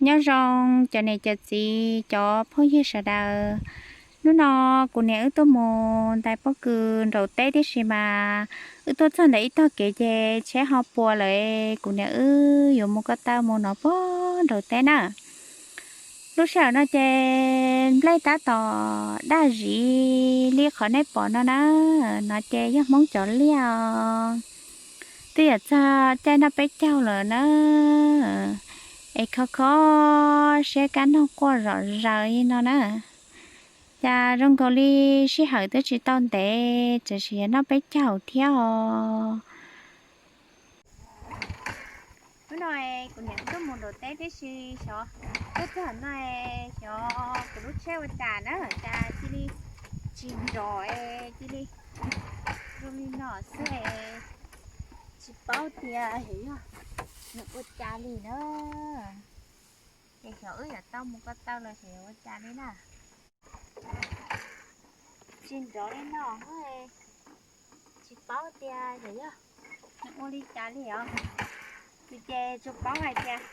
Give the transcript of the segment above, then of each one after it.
Nyob zoo cov niam cov txiv cov phooj ywg sawv daws. Hnub no kuv niam wb tuaj mus ntais pob kws nraum teb tib si mas wb tuaj txog ntawm ib tog kev ces tsheb ho puas lawm, kuv niam wb yuav mus ko taw mus no puag nraum teb na. Lub sij hawm no ces nplej tab tom daj zis li qhov nej pom no na, no ces yog Hmoob cov liaj os. Twb yuav txog caij noj peb caug lawm na, es kho kho siab kab noog quaj zom zaws li no na. Cas zoo nkaus li sij hawm twb tsis tau ntev, tiam sis noj peb caug thiab os. Hnub no kuv niam tuaj mus nraum teb tib si, xyov tuaj txog no xyov kuv lub tsheb ua cas na, cas cia li tsis nrov es cia li zoo li no xwb es tsis paub tias yog nws ua cas li na. Ces xyov wb yuav tau mus ko taw los xyov yuav ua cas li na. Tsis nrov li no, tsis paub tias yog nws ua li cas li os. Ces tsuas paub hais tias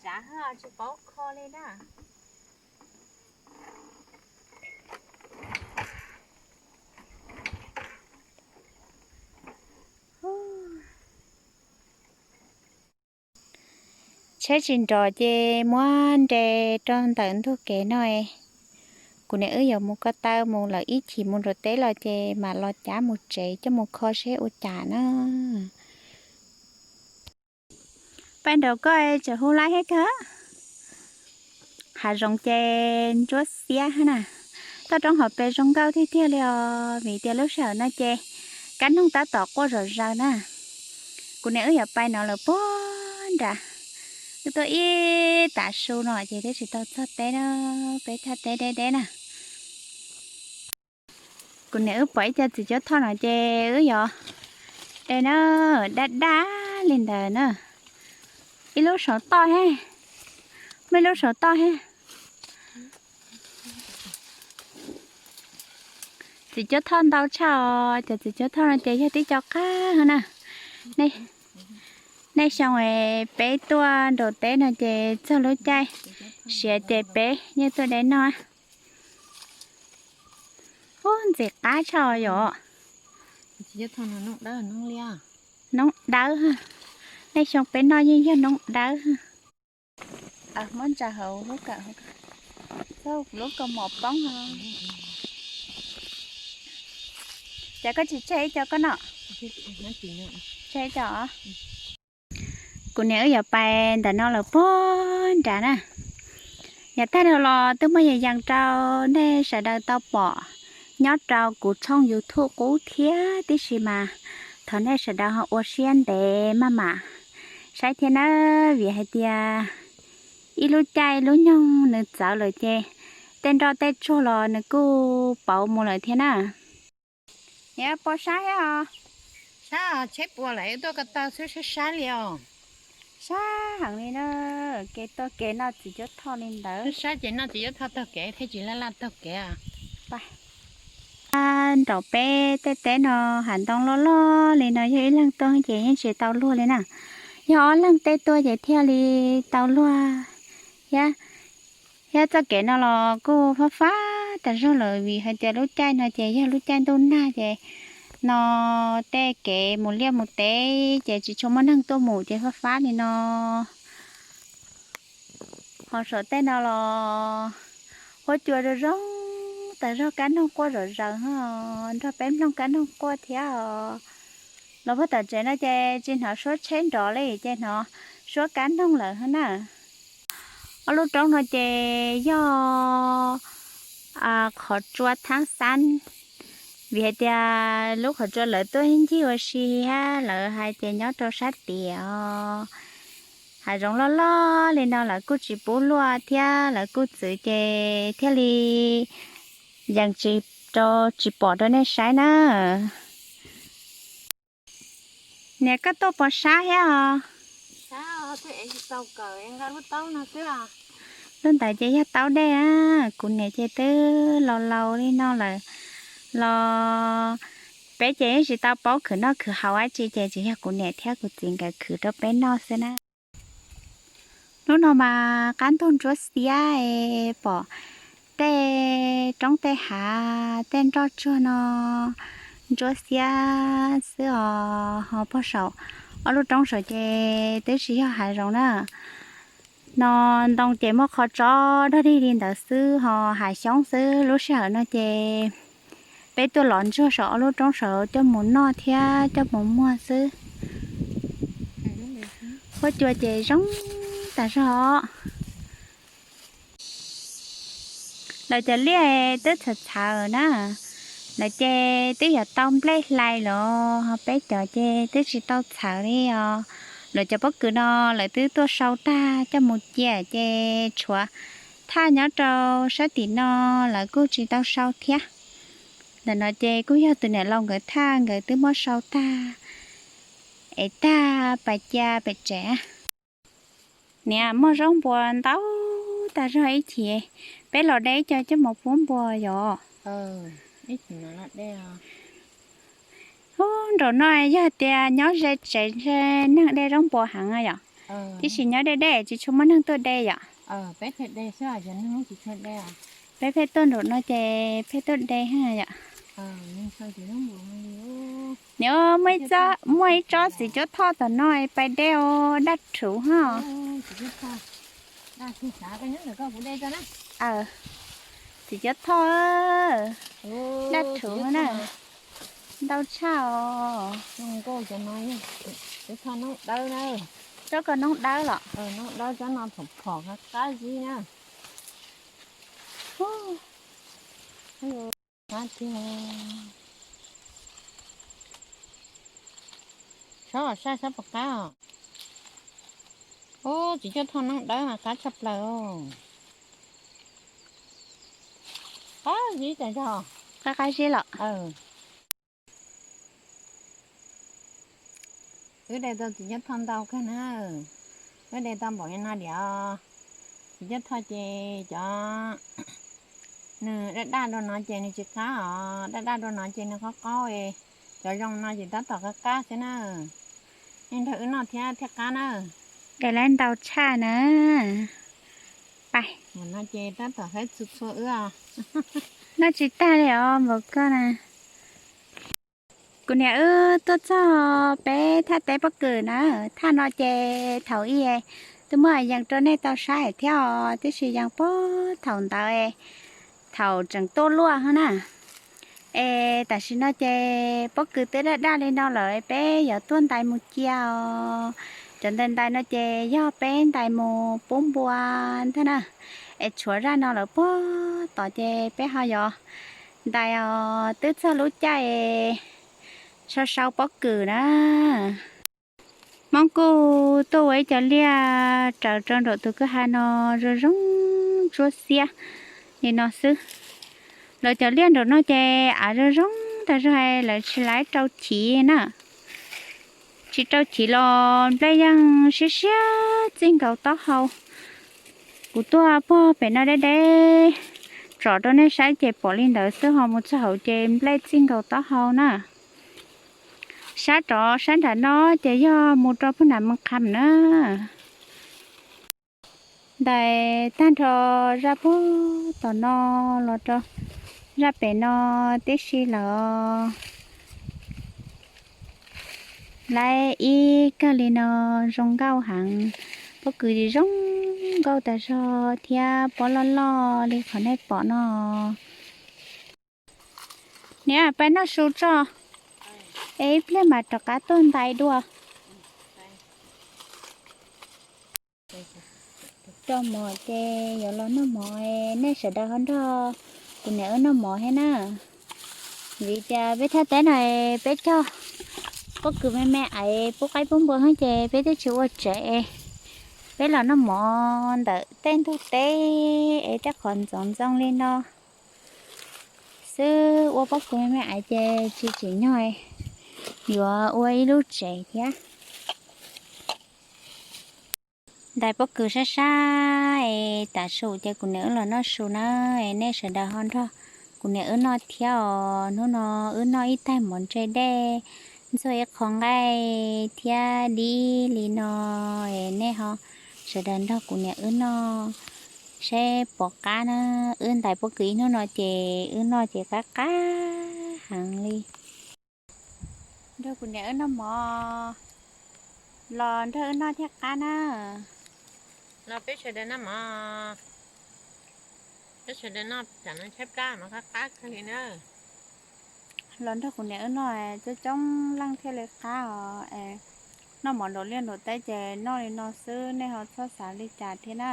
tsav, tsis paub kho li na. Tsheb tsis nrov ces muab nres rau ntawm ntug kev no. Kuv niam wb yuav mus ko taw mus lawm ib chim mus nraum teb los ces mam los cav mus tsev coj mus kho seb ua cas na. Paj nraud koj tseem hu laib thiab kawg. Hav zoov ces ntsuab xiab na. Toj roob hauv pes zoo nkauj tiag tiag li os, vim tias lub sij hawm no ces kab noog tab tom quaj zom zaws na. Kuv niam wb yuav pais no lawm puag nrad. Wb tuaj ib tav su no ces twb tsis tau txog teb na, peb thaj teb deb deb na. Kuv niam wb pom ib co txiv cuab thoj no ces wb yuav de na, daj daj li ntawd na. Ib lub saum toj he, muaj ib lub saum toj he. Txiv cuab thoj ntau tshaj os, cov txiv cuab thoj no ces yog tib co qab na. Nej xyoo es peb tuaj nraum teb no ces txog lub caij siav ces peb yeej tuaj de noj. Ub, ntxim qab tshaj os yom. Noob dawb, nej xyoo peb noj yeej yog noob dawb. Muab ntsa hauv lub kawm, lub kaus mom poob. Cas koj tsis tseg ib co koj noj? Tseg ib co. Kuv niam wb yuav pais ntawm no lawm puag nrad na. Yav tag los twb muaj yees yees rau nej sawv daws tau pom nyob rau kuv tshooj YouTube qub thiab tib si mas thov nej sawv daws ho ua siab ntev maj mam saib thiab na, vim hais tias ib lub caij lub nyoog nws txawv lawm ces tej nroj tej tsuag los nws kuj pauv mus lawm thiab na. Niam, puas sab thiab os? Sab, tsheb puas lawm tuaj ko taw xwb sab sab li os. Sab heev li na, kev tuaj kev noj txiv cuab thoj li ntawd. Sab ces noj txiv cuab thoj taug kev thiaj tsis laj laj taug kev. Nraum peb tej teb no hav ntoo loj loj li no yog ib leeg tuaj ces yeej tsis tau luag li na. Yog ob leeg tej tuaj ces thiaj li tau luag thiab. Thiab txoj kev no los kuj fab fab tas zog lawm vim hais tias lub caij no ces yog lub caij ntuj nag ces no tej kev mus liaj mus teb ces tsis tshua muaj neeg tuaj mus ces fab fab li no. Ho saum tej no los huab cua zoo zoo tas zog, kab noog quaj zom zaws, nrog peb mloog kab noog quaj thiab os. Los puag tom tsev no ces tsis hnov suab tsheb nrov li ces hnov suab kab noog lawm na. Ob lub roob no ces yog qhov tsua thaab xab, vim hais tias lub qhov tsua lawv tuaj ncig ua si thiab lawv hais tias nyob rau sab tias hav zoov loj loj li no lawv kuj tsis pub luaj thiab lawv kuj txwv ces thiaj li yees tsis rau tsis pom rau nej saib na. Niam, koj tuaj puas sab thiab os? Lub ntawd ces yog taub dej na, kuv niam ces twb laus laus li no lawm los peb ces yeej tsis tau paub khwv noj khwv haus dab tsi ces tsuas yog kuv niam thiab kuv txiv nkawd khwv rau peb noj xwb na. Hnub no mas qab ntug ntsuab xiab es pom tej roob tej hav tej nroj tsuag no ntsuab xiab xwb os. Ho pog saum ob lub roob saud ces twb tsis yog hav zoov na. No ntoo ces muaj qhov tsob dog dig li ntawd xwb ho hav xyoob xwb. Lub sij hawm no ces peb tuaj lov ntsuag saum ob lub roob saud coj mus noj thiab coj mus muag xwb. Huab cua ces zoo tas zog. Lawv cov liaj twb txhawv txhawv na, lawv ces twb yuav tau nplej hlais los ho peb cov ces twb tsis tau txhawv li os. Lawv cov pob kws no lawv twb tuaj sau tag coj mus cia ces tshuav thaj nyob rau sab tim no lawv kuj tsis tau sau thiab. Ntawm no ces kuj yog tus niam laus nkawd thaj nkawd twb muab sau tag es tag pais cia pem tsev. Niam, muaj zaub npua ntau tas zog ib chim, peb los de ib co coj mus pub npua yom. Ub, nraum no yog tias nyob ze tsev ntshe neeg de zaub npua heev yom, tiam sis nyob deb deb tsis tshua muaj neeg tuaj de yom. Peb pheej tuaj nraum no ces pheej tuaj de yom. Nws muaj ib tsob txiv cuab thoj tom no pais de os, daj rhuv ho. Txiv cuab thoj, daj rhuv na, ntau tshaj os. Tsob ko noob dawb los? Noob dawb, tsob no phom phom qab zib na. Qab tiag. Saib, saib puas qab os. Ub, txiv cuab thoj noob dawb mas qab tshaj plaws. Qab zib tas zog. Qab qab zib los? Wb de tau txiv cuab thoj ntau kawg na. Wb de tau npaum li no diam. Txiv cuab thoj ces cov nws daj daj dua no ces nws tsis qab os, daj daj dua no ces nws qaub qaub. Cov zoo no ces tab tom qab qab xwb na. Nej nrog wb noj thiab thiaj qab na. Es lawv ntau tshaj na. Pais. Noj tsis tag li os npaum koj na. Kuv niam wb tuaj txog peb thaj teb pob kws na. Thaj no ces thaum ub twb muab yees rau nej tau saib thiab os, tiam sis yees puag thaum ntawd thaum tseem tuaj luaj na. Es tam sim no ces pob kws twb daj daj li no lawm, peb yuav tuaj ntais mus cia os. Cov ntais ntais no ces yog peb ntais mus pub npua ntag na. Es tshuav zaj no lawm puag tod ces peb ho yuav ntais os, twb txog lub caij sau sau pob kws na. Hmoob kuj tuaj ua ib co liaj raws rau nraum tus kwj ha no zoo zoo ntsuab xiab li no xwb. Lawv cov liaj nraum no ces av zoo zoo tas zog, lawv tsis laib rau chiv na. Tsis rau chiv los nplej yeej siab siab txij nkaus taub hau. Kuv tuaj puag pem no deb deb tsom rau nej saib ces pom li ntawd xwb, ho mus txog hauv ces nplej txij nkaus taub hau na. Sab rov sab nram no ces yog mus rau puag nram Moos Kham na. Ntais tag nrho zaj puag tom no los rau zaj pem no tib si lawm. Laib ib kawg li no zoo nkauj heev, pob kws zoo nkauj tas zog thiab pob loj loj li qhov nej pom no. Niam, pab noj su tso, es ib pliag mam rov qab tuaj ntais dua. Rau mov ces yuav los noj mov, nej sawv daws ho nrog kuv niam wb noj mov thiab na. Vim tias peb thaj teb no peb cog pob kws me me es pub qaib pub npua xwb ces peb twb tsis ua tsev. Peb los noj mov ntawm tej ntug teb es tej qhov ntxoov ntxoo li no xwb, ua pob kws me me es ces tsis tsim nyog yuav ua ib lub tsev thiab. Ntais pob kws sab sab es tav su ces kuv niam wb los noj su na, es nej sawv daws ho nrog kuv niam wb noj thiab os. Hnub no wb noj ib tais mov ntse dej ntxuag ib qho nqaij thiab dib li no, es nej ho Sawv daws nrog kuv niam wb noj seb puas qab na. Wb ntais pob kws ib hnub no ces wb noj ces qab qab heev li. Nrog kuv niam wb noj mov, los nrog wb noj thiaj qab na. Los peb sawv daws noj mov, peb sawv daws noj tsam no tshaib plab mas qab qab kawg li na. Los nrog kuv niam wb noj coob coob leej thiaj li qab os. Noj mov nraum liaj nraum teb ces noj li no xwb, nej ho txhob xav li cas thiab na.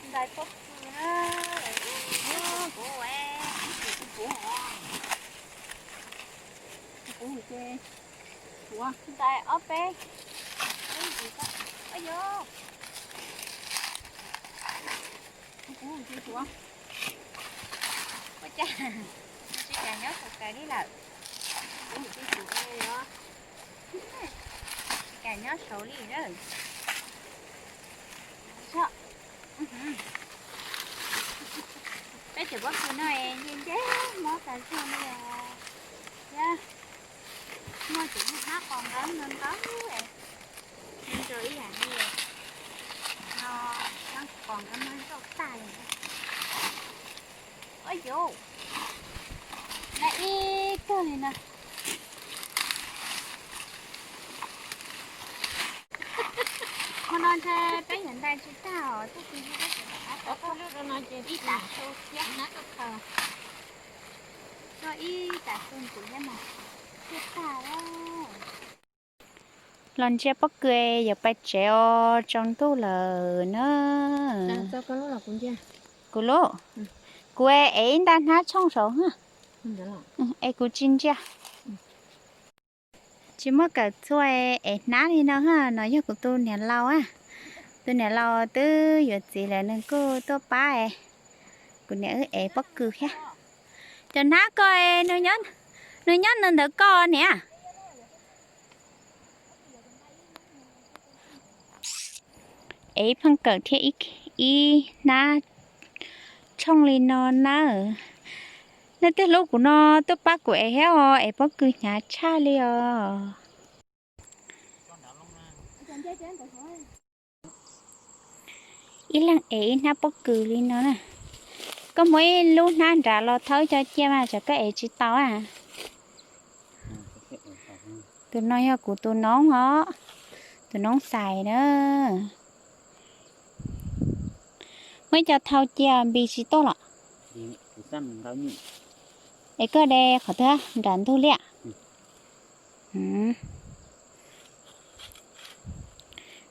Ntais pob kws na. Kuv, kuv, kuv ces kuv ntais ob peb. Ua yog, kuv ces kuv, ua cas tsis kam nyob saum kawg li lawm. Tsis kam nyob saud li lawm. Peb cov pob kws no nce nce mob tas zog li os. Thiab muaj cov hnab qos nqeeb no ntau, nrog ib yam li no, hnab qos nqeeb no ntau tag li. Ua yus, ntais ib kawg li no. Hmo no ntshe peb yuav ntais tsis tag os, tag kis ib tam su thiab, ib tam su ntxiv thiab mas thiaj tag. Los ntsia pob kws yuav pais tsev os, tsaus ntuj lawm na. Kuv lub, kuv ev ib nta hnab tshooj saud, es kuv tsis ntsia. Tsis muaj kawm txhua es hnab li no, no yog kuv tus niam laus. Tus niam laus twb yuav txiv lawm nws kuj tuaj pab kuv niam wb ev pob kws thiab. Cov hnab ko nws nyob nws ntawd ko niam. Ev ib pheej kawm thiab ib hnab tshooj li no na. Nej twg hlub kuv no tuaj pab kuv ev thiab os, ev pob kws hnyav tshaj li os. Ib leeg ev ib hnab pob kws li no na. Koj muab ib lub hnab nrad los thawb cov cia mas tsam koj ev tsis tau a. Tus no yog kuv tus noob os, tus noob xais na. Muaj ib co thau cia npis tsis tuaj los. Es koj de qhov twg nram ntug liaj?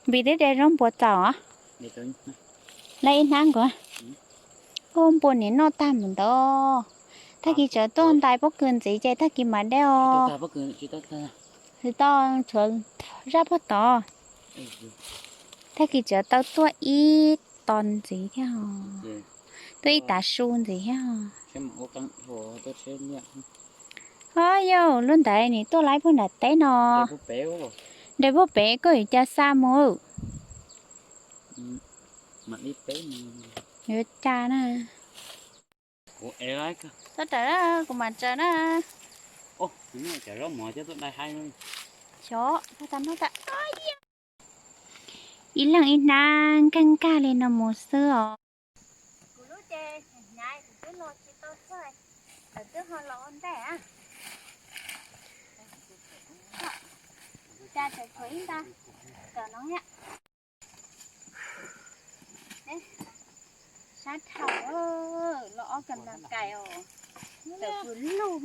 Npis twb de zaub npua txaus. Laj ib hnab nkaus. Ua npua niam noj tag mus ntawd. Tag kis tseem tuaj ntais pob kws ntxiv ces tag kis mam de os. Tsis tau, tshuav zaj puag tod. Tag kis tseem tau tuaj ib tos ntxiv thiab, tuaj ib tav su ntxiv thiab. Ho yog lub ntawd nim tuaj laib puag nram teb no. Nres puag pem koj yuav cas xa mus. Yuav cas na. Txhob raws, kuv mam raws na. Xyov, ib leeg ib hnab nkag nkag li no mus xwb os. Kuv lub ces hnyav kuv twb los tsis tau txog, lawv twb ho los ua ntej. Cas tseem tshuav ib nta cov no thiab. Sab dhau, los ob kas nas kais os, tawm pw lug.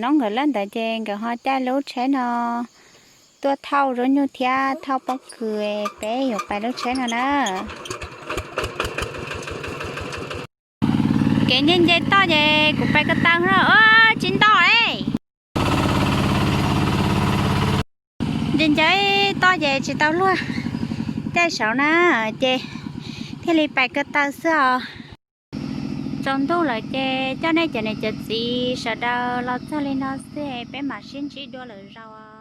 Noob nkawd lawb ntawd ces nkawd ho caij lub tsheb no tuaj thauj zaub nyuj thiab thauj pob kws, peb yuav pais lub tsheb no na. Kev nce nce toj ces kuv pais ko taw no, tsis nto li. Nce nce toj ces tsis tau luag, caij saud na, ces thiaj li pais ko taw xwb os. Tsaus ntuj lawm ces coj nej cov niam cov txiv sawv daws los txog li no xwb, peb mam sib ntsib dua lwm zaus.